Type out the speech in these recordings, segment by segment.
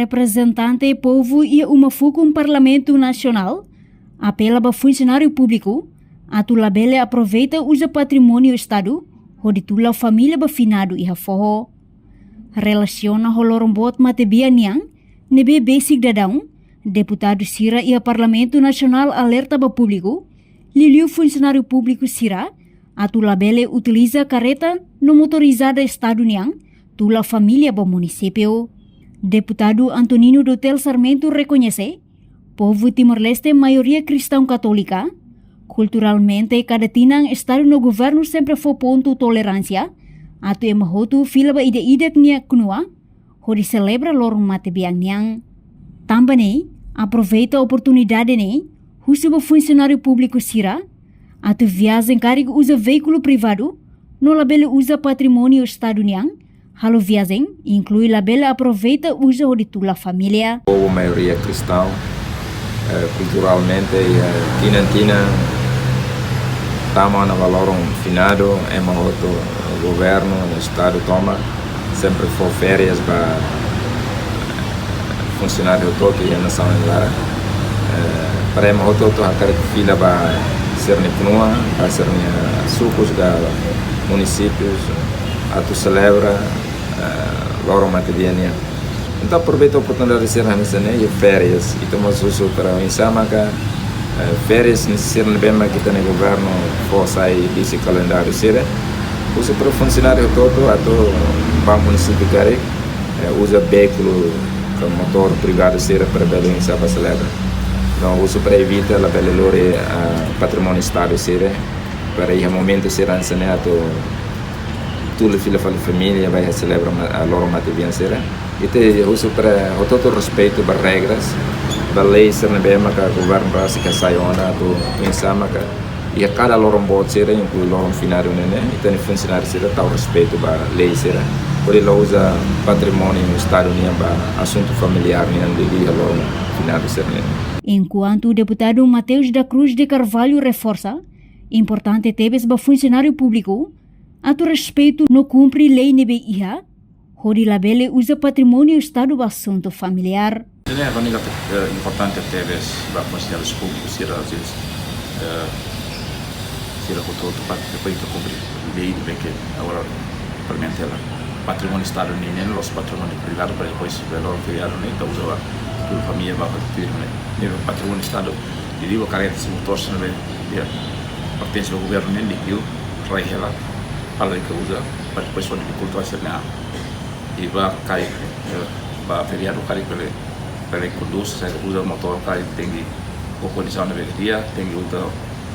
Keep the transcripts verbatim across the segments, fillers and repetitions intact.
Reprezentante povu iha uma fukun Parlamentu Nasionál apela ba funsionáriu públiku atu labele aproveita uza patrimóniu Estadu hodi tula família ba finadu iha foho. Relasiona ho loron boot matebian nian ne'ebé besik daudaun, deputadu sira iha Parlamentu Nasionál alerta ba públiku, liuliu funsionáriu públiku sira, atu labele utiliza kareta no motorizada Estadu nian tula família ba munisípiu. Deputadu Antonino Dutel Sarmento rekoñese, povu Timor-Leste maioria kristaun katólika. Kulturalmente, kada tinan Estadu no governu sempre fó pontu toleránsia atu ema hotu fila ba ida-idak nia knua hodi selebra loron matebian nian. Tanba ne'e, aproveita oportunidade ne'e, husu ba funsionáriu públiku sira atu viajen karik uza veíkulu privadu no labele uza patrimóniu Estadu nian, halo viajen, inklui labele aproveita uza hodi tula família. Povu maioria kristaun, eh, kulturalmente, eh, tinan-tinan tama ona ba loron finadu, ema hotu, eh, governu, Estadu tomak, sempre fó férias ba funsionáriu hotu iha nasaun nia laran. Eh, para ema hotu-hotu hakarak fila ba sira-nia knua, ba sira-nia sukus ka munisípius, atu selebra, eh, loron matebian nian. Entaun aproveita oportunidade sira hanesan ne'e, iha férias, ita mós husu para oinsá maka, eh, férias ne'e sira ne'ebé mak ita-nia governu fó sai husi kalendáriu sira. Husu para funsionáriu hotu atu ba munisípiu karik, eh, uza veíkulu ka motór privadu sira para bele oinsá ba selebra. Entaun husu para evita labele lori, ah, patrimóniu Estadu sira, para iha momentu sira hanesan ne'e atu tula fila fali família ba iha selebra ma-, ah, loron matebian sira. Ita husu para hotu-hotu respeitu ba regras, ba lei sira ne'ebé maka governu rasik hasai ona atu oinsá maka iha kada loron boot sira, inklui loron finadu ne'e, ita-nia funsionáriu sira tau respeitu ba lei sira. Hodi la uza patrimóniu Estadu nian ba asuntu familiár nian liuliu iha loron finadu sira ne'e. Enkuantu deputadu Mateus da Cruz de Carvalho reforsa, importante tebes ba funsionáriu públiku atu respeitu no kumpre lei ne'ebé iha, hodi labele uza patrimóniu Estadu ba asuntu familiár. Ne'e, ba nia, eh, importante tebes ba funsionáriu públiku sira, às vezes, eh, sira hotu-hotu para depois ita kumpre lei ne'ebé ke agora implementa hela. Patrimóniu Estadu ne'e, ne'e la'ós patrimóniu privadu para depois, bele loron feriadu ne'e, ita uza ba tula família ba, ba tuir ne'e. Ne'e patrimóniu Estadu, ita liu ba kareta, motór sira ne'ebé, ya, pertense ba governu ne'e, liu, rai hela, para ita uza, para depois hodi difikulta sira-nia an. I ba karik, eh, ba feriadu karik bele, bele kondús, se uza motór karik tenke ho kondisaun ne'ebé di'ak, tenke uza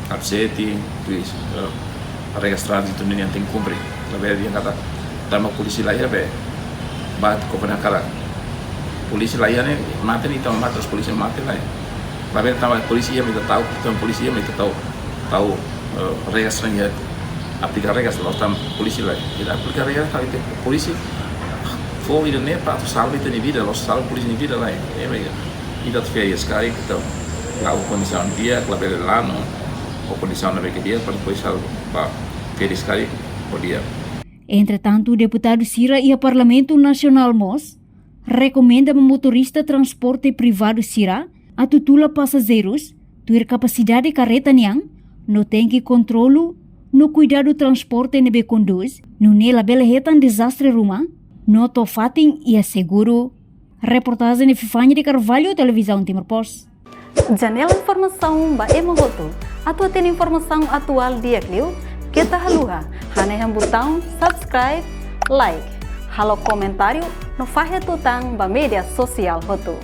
kapasete, tuir, eh, regras tránzitu nian tenke kumpre. Labele dehan katak tanba polísia la iha, be, ba koko na kala. Polísia la iha ne'e, mate ne'e, tanba mate, polísia mate la iha. Labele tanba polísia iha mak ita tau, tanba polísia iha mak ita tau, tau, eh, regras tránzitu, aplika regras, la'ós tanba polísia la iha. Ita aplika regras, tanba ita polísia fó ida-ne'e para atu salva ita-nia vida, la'ós salva polísia nia vida la iha. Ne'e mak ita atu férias karik, ita la'o kondisaun di'ak, labele lanu, ho kondisaun ne'ebé ke di'ak, para depois salva, ba férias karik, ho di'ak. Entretantu, deputadu sira iha Parlamentu Nasionál mós rekomenda ba motorista transporte privadu sira atu tula pasajeirus tuir kapasidade kareta nian, no tenke kontrolu no kuidadu transporte ne'ebé kondús, nune'e labele hetan dezastre ruma, no to'o fatin iha seguru. Reportajen Epifania de Carvalho, Televizaun Timor Post. Janela informasaun ba ema hotu. Atu hatene informasaun atuál di'ak liu, keta haluha hanehan butaun subscribe, like, halo komentáriu no fahe tutan ba média sosiál hotu.